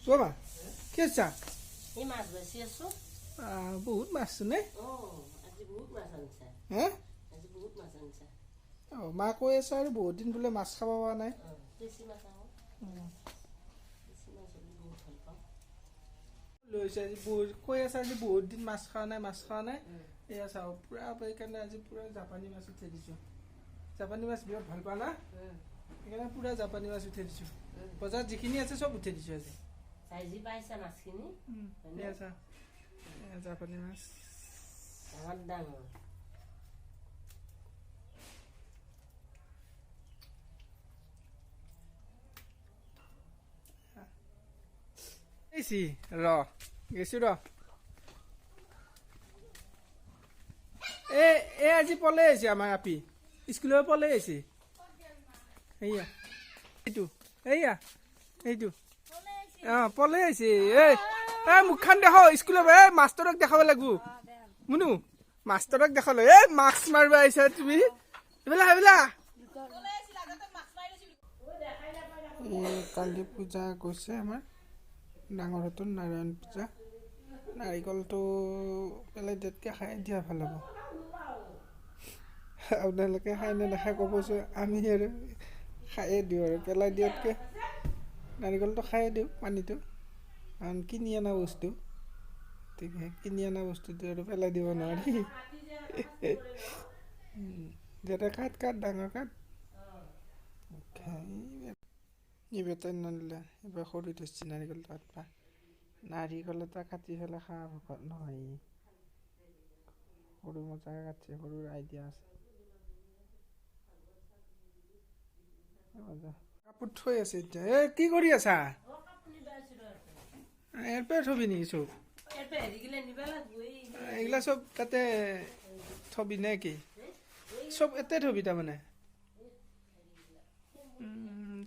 বমা কি আছা? এই মাছ বেচি আছো। বহুত মাছ নে? আজি বহুত মাছ আনিছা। হে? আজি বহুত মাছ আনিছা। অ মা কৈ আছে আৰু বহুত দিন বোলে মাছ খাব পৰা নাই। বেছি মাছ আনো। বেছি মাছ হ'লে বহুত ভাল পাওঁ। লৈছে আজি বহুত কৈ আছে আজি বহুত দিন মাছ খোৱা নাই, মাছ খোৱা নাই। এয়া চাওঁ পুৰা সেইকাৰণে আজি পুৰা জাপানী মাছ উঠাই দিছোঁ। জাপানী মাছ বিৰাট ভাল পাওঁ না, সেইকাৰণে পুৰা জাপানী মাছ উঠাই দিছোঁ। বজাৰত যিখিনি আছে চব উঠাই দিছোঁ আজি। চাইজি পাইছা মাছখিনি? এয়া চা, এয়া জাপানী মাছ। ডাঙৰ ডাঙৰ। এইছি ৰ গেছো ৰ। এ এ আজি পলে আহিছে আমাৰ আপি, স্কুলৰ পলে আহিছে। এইয়া এইটো, এইয়া এইটো, অ পলে আহিছে। এই এই মুখখন দেখ স্কুলৰ, এই মাষ্টৰক দেখাব লাগিব। মুনু মাষ্টৰক দেখাব লাগিব। এই মাস্ক মাৰিব আহিছা তুমি, এইবিলাক এইবিলাক। এই কালি পূজা গৈছে আমাৰ ডাঙৰহঁতৰ নাৰায়ণ পূজা। নাৰিকলটো পেলাই দিয়াতকৈ খাই দিয়া ভাল হ'ব। আপোনালোকে খাই নে নাখায় ক'বচোন। আমি আৰু খায়ে দিওঁ আৰু পেলাই দিয়াতকৈ নাৰিকলটো খায়ে দিওঁ পানীটো, কাৰণ কিনি অনা বস্তু। গতিকে কিনি অনা বস্তুটো আৰু পেলাই দিব নোৱাৰি। দেউতা কাট কাট ডাঙৰ কাট। এইবাৰ নানিলে এইবাৰ সৰু ধৰছি নাৰিকলটো কাটবা। নাৰিকল এটা কাটি পেলাই খাব ভকত নহয়। সৰু মজাকে কাটছে, সৰুৰ আইডিয়া আছে। কাপোৰ থৈ আছে এতিয়া। এ কি কৰি আছা? ইয়াৰ পৰাই থবি নেকি চব? এইগিলা চব তাতে থবি নে কি? চব এতে থবি তাৰমানে?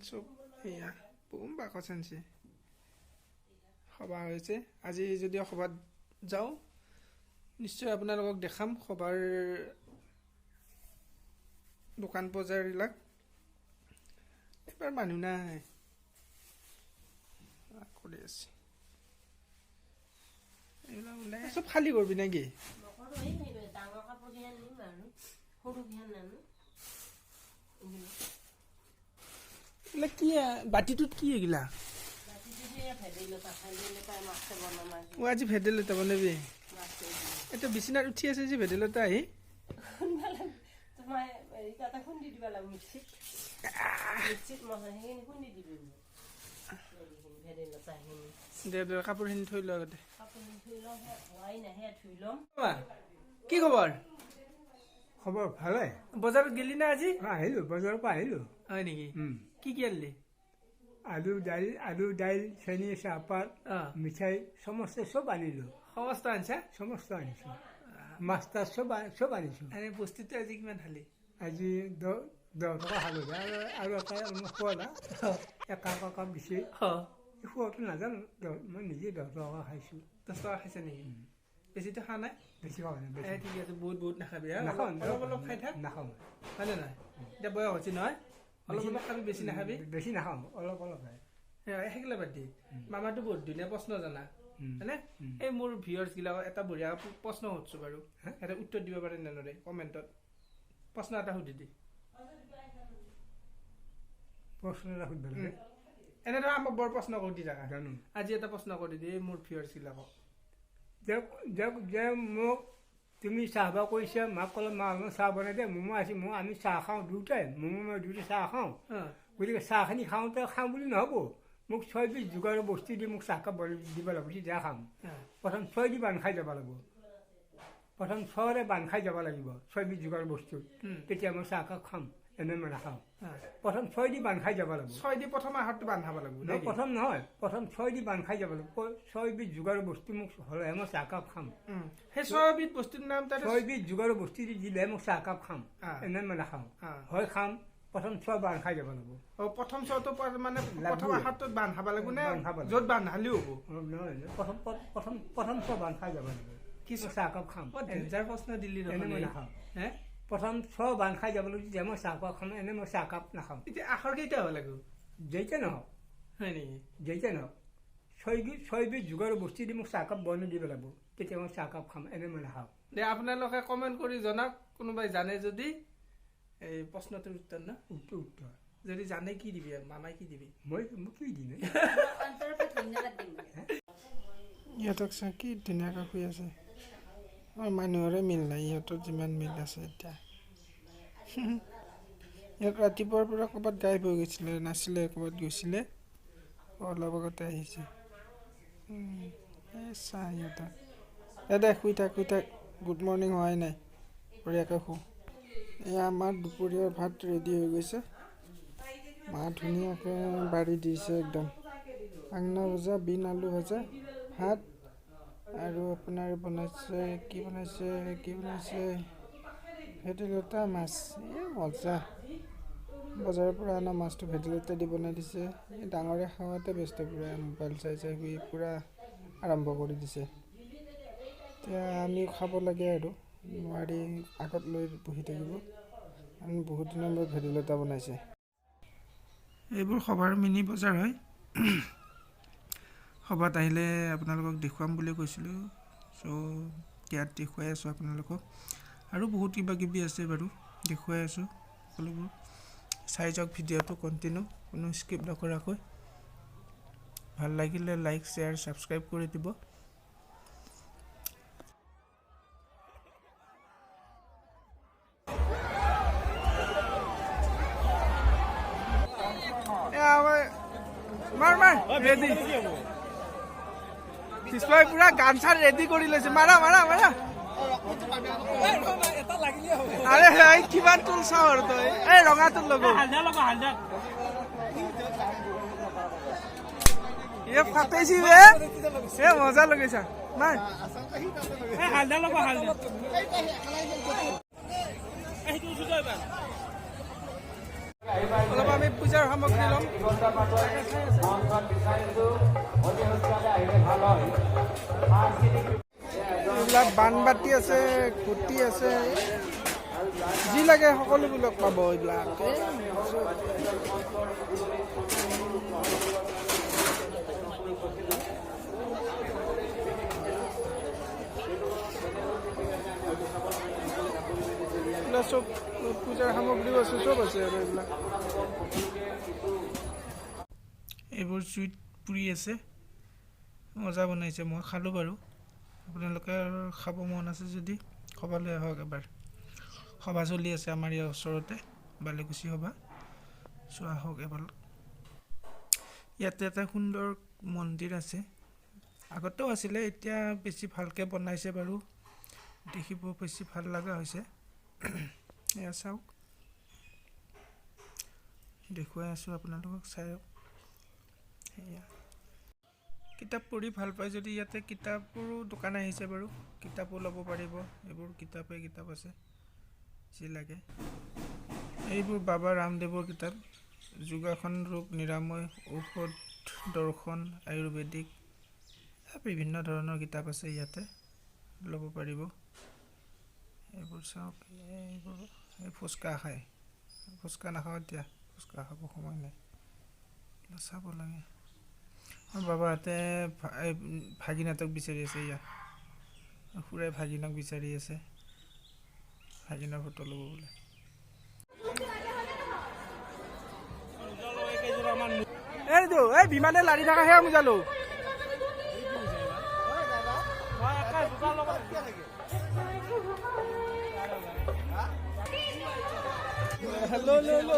চব এয়া বুম বাকচ আনিছে। সভা হৈছে আজি, যদি সভাত যাওঁ নিশ্চয় আপোনালোকক দেখাম সভাৰ দোকান বজাৰবিলাক। এবাৰ মানুহ নাই কৰি আছে। এইবিলাক ওলাই চব খালী কৰিবি নেকি? এইবিলাক কি বাতিটোত কি এইগিলা? অ আজি ভেদাইলতা বনাবি? এইটো বিচনাত উঠি আছে যে ভেদাইলতা আহি। দে দে কাপোৰখিনি থৈ লোৱা আগতে। কি খবৰ? খবৰ ভালে। বজাৰত গেলি না আজি? আহিলো, বজাৰৰ পৰা আহিলো। হয় নেকি? কি কি আনিলি? আলু দাইল, আলু দাইল, চেনি, চাহপাত, মিঠাই, সমস্ত চব আনিলো। সমস্ত আনিছা? সমস্ত আনিছো। মাছ তাছ চব চব আনিছো। এনে বস্তুটো আজি কিমান খালি? আজি 10 টকা খালো। আৰু এটা খোৱা একাপ একাপ দিছে, খোৱাটো নাজানো, মই নিজে 10 টকা খাইছো। 10 টকা খাইছা নেকি? বেছিতো খোৱা নাই? বেছি খোৱা নাই। ঠিক আছে, বহুত বহুত নাখাবি, অলপ অলপ খাই থাক। নাখাওঁ। হয়নে নহয়? এতিয়া বয়স হৈছে নহয়, অলপ অলপ খাবি, বেছি নাখাবি। বেছি নাখাওঁ, অলপ অলপ। সেইগিলা বাদ দি, মামাটো বহুত ধুনীয়া প্ৰশ্ন জানা হয়নে? এই মোৰ ভিউৱাৰ্ছবিলাকক এটা বঢ়িয়া প্ৰশ্ন সুধছো বাৰু, এটা উত্তৰ দিব পাৰে নে নোৱাৰে কমেণ্টত। প্ৰশ্ন এটা সুধি দি। প্ৰশ্ন এটা সুধিব লাগে? এনেদৰে আমাক বৰ প্ৰশ্ন কৰি দি থাকা। আজি এটা প্ৰশ্ন কৰি দি মোৰ ভিউৱাৰ্ছবিলাকক। যে মোক তুমি চাহ বা কৈছা, মাক ক'লে মা অলপমান চাহ বনাই দে, ম'ম' আছে, মই আমি চাহ খাওঁ দুয়োটাই, ম'ম' মই দুয়োটাই চাহ খাওঁ। গতিকে চাহখিনি খাওঁতে খাওঁ বুলি নহ'ব, মোক 6 বিধ যোগাৰৰ বস্তু দি মোক চাহকাপ বনাই দিব লাগিব, তেতিয়া খাম। প্ৰথম 6 দি বান্ধ খাই যাব লাগিব, প্ৰথম 6ৰে বান্ধ খাই যাব লাগিব, 6 বিধ যোগাৰৰ বস্তু, তেতিয়া মই চাহকাপ খাম, এনে মই নাখাওঁ। প্ৰথম 6 দি বান্ধ খাই যাব লাগিব। 6 দি প্ৰথম আহাৰটো বান্ধ খাব লাগিব? প্ৰথম নহয়, প্ৰথম 6 দি বান্ধ খাই যাব লাগিব। 6 বিধ যোগাৰৰ বস্তু মোক হ'লেহে মই চাহকাপ খাম। সেই 6 বিধ বস্তুৰ নাম? 6 বিধ যোগাৰৰ বস্তু দি দিলেহে মোক চাহকাপ খাম, এনে মই নাখাওঁ। হয় খাম, প্ৰথম 6 বান্ধ খাই যাব লাগিব। অ প্ৰথম 6টো মানে প্ৰথম আহাৰটোত বান্ধ খাব লাগিব নে য'ত বান্ধ খালেও হ'ব? নহয়, প্ৰথম প্ৰথম প্ৰথম 6 বান্ধ খাই যাব লাগিব। কি চাহকাপ খাম? ডেঞ্জাৰ প্ৰশ্ন দিলি। এনে মই নাখাওঁ। হে, প্ৰথম 6 বান্ধ খাই যাব লাগিব, তেতিয়া মই চাহকাপ খাম, এনে মই চাহকাপ নাখাওঁ। এতিয়া আখৰ কেইটা হ'ব লাগিব? যেইটা নহওক। হয় নেকি? যেইটা নহওক, ছয়বিধ যোগাৰ বস্তু দি মোক চাহকাপ বনাই দিব লাগিব, তেতিয়া মই চাহকাপ খাম, এনে মই নাখাওঁ। দে আপোনালোকে কমেণ্ট কৰি জনাওক, কোনোবাই জানে যদি এই প্ৰশ্নটোৰ উত্তৰ ন? উত্তৰ যদি জানে কি দিবি, মামাই কি দিবি? মই কি দিম? ইহঁতক চা কি ধুনীয়াকৈ শুই আছে। আমাৰ মানুহৰে মিল নাই, ইহঁতৰ যিমান মিল আছে। এতিয়া ইহঁত ৰাতিপুৱাৰ পৰা ক'ৰবাত গায়ব হৈ গৈছিলে, নাছিলে, ক'ৰবাত গৈছিলে, অলপ আগতে আহিছে। এই চা ইহঁতক। দে শুই থাক, শুই থাক, গুড মৰ্ণিং হোৱাই নাই, বঢ়িয়াকৈ শু। এয়া আমাৰ দুপৰীয়াৰ ভাত ৰেডি হৈ গৈছে। মা ধুনীয়াকৈ বাঢ়ি দিছে একদম। বাঙনা ভজা, বিন আলু ভজা, ভাত আৰু আপোনাৰ বনাইছে কি বনাইছে কি বনাইছে, ভেদাইলতা মাছ। এই মজা, বজাৰৰ পৰা অনা মাছটো ভেদাইলতা দি বনাই দিছে। এই ডাঙৰে খাৱাতে ব্যস্ত, পূৰা মোবাইল চাই চাই শুই পূৰা আৰম্ভ কৰি দিছে। এতিয়া আমিও খাব লাগে আৰু, নোৱাৰি আগত লৈ বহি থাকিব। আমি বহুত দিনৰ মূৰত ভেদাইলতা বনাইছে। এইবোৰ সভাৰ মিনি বজাৰ হয়। সভাত আহিলে আপোনালোকক দেখুৱাম বুলি কৈছিলোঁ, চ' ইয়াত দেখুৱাই আছোঁ আপোনালোকক। আৰু বহুত কিবা কিবি আছে বাৰু, দেখুৱাই আছোঁ সকলোবোৰ। চাই যাওক ভিডিঅ'টো কণ্টিনিউ, কোনো স্কিপ নকৰাকৈ। ভাল লাগিলে লাইক, শ্বেয়াৰ, ছাবস্ক্ৰাইব কৰি দিব। মাৰ মাৰ ৰেডি, পিছফালে পুৰা গান চান ৰেডি কৰি লৈছে। মাৰা মাৰা মাৰা। আৰে কিমান তোল চাওঁ আৰু তই, এই ৰঙা তোল লগো। এ ফাটাইছি বে, এ মজা লগাইছা। মাৰ অলপ, আমি পূজাৰ সামগ্ৰী ল'ম। এইবিলাক বানবাতি আছে, খুটি আছে, যি লাগে সকলোবিলাক পাব এইবিলাক। চব পূজাৰ সামগ্ৰীও আছে, চব আছে আৰু এইবিলাক। এইবোৰ জুইত পুৰি আছে, মজা বনাইছে। মই খালোঁ বাৰু, আপোনালোকে খাব মন আছে যদি সভালৈ আহক এবাৰ। সভা চলি আছে আমাৰ ইয়াৰ ওচৰতে, বালিকুচি সভা, চোৱা আহক এবাৰ। ইয়াতে এটা সুন্দৰ মন্দিৰ আছে, আগতেও আছিলে, এতিয়া বেছি ভালকৈ বনাইছে বাৰু, দেখিব বেছি ভাল লগা হৈছে। এয়া চাওক, দেখুৱাই আছোঁ আপোনালোকক, চাওক। সেয়া কিতাপ পঢ়ি ভাল পায় যদি ইয়াতে কিতাপৰো দোকান আহিছে বাৰু, কিতাপো ল'ব পাৰিব। এইবোৰ কিতাপে কিতাপ আছে, যি লাগে। এইবোৰ বাবা ৰামদেৱৰ কিতাপ, যোগাসন, ৰোগ নিৰাময়, ঔষধ দৰ্শন, আয়ুৰ্বেদিক, বিভিন্ন ধৰণৰ কিতাপ আছে ইয়াতে, ল'ব পাৰিব। এইবোৰ চাওক। এইবোৰ এই ফুচকা খায়, ফুচকা নাখাওঁ এতিয়া, ফুচকা খাব সময় নাই, চাব লাগে। বাবাহঁতে ভাগিনাটোক বিচাৰি আছে, ইয়া খুৰাই ভাগিনক বিচাৰি আছে, ভাগিনৰ ফটো ল'ব বোলে। এইটো এই বিমানে লাৰি থকা সেয়া মোজা লো। লো লো।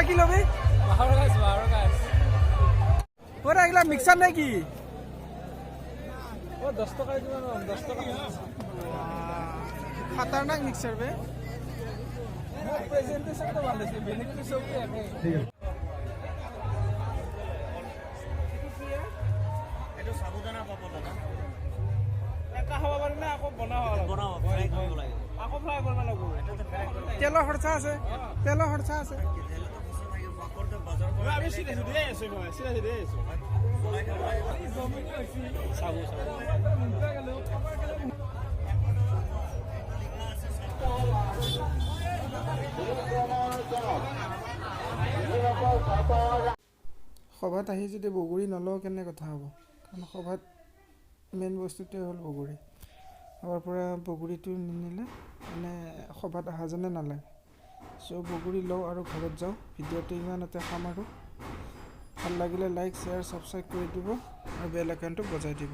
কি লবি? এইগিলা মিক্সাৰ নে কি? খাতাৰনাক মিক্সাৰ বে। তেলৰ খৰচা আছে, তেলৰ খৰচা আছে। সভাত আহি যদি বগৰী নলওঁ কেনে কথা হ'ব, কাৰণ সভাত মেইন বস্তুটোৱে হ'ল বগৰী। সভাৰ পৰা বগৰীটো নিনিলে মানে সভাত অহা যেনে নালাগে। চ' বগৰী লওঁ আৰু ঘৰত যাওঁ। ভিডিঅ'টো ইমানতে সামৰোঁ। ভাল লাগিলে লাইক, শ্বেয়াৰ, ছাবস্ক্ৰাইব কৰি দিব আৰু বেল আইকনটো বজাই দিব।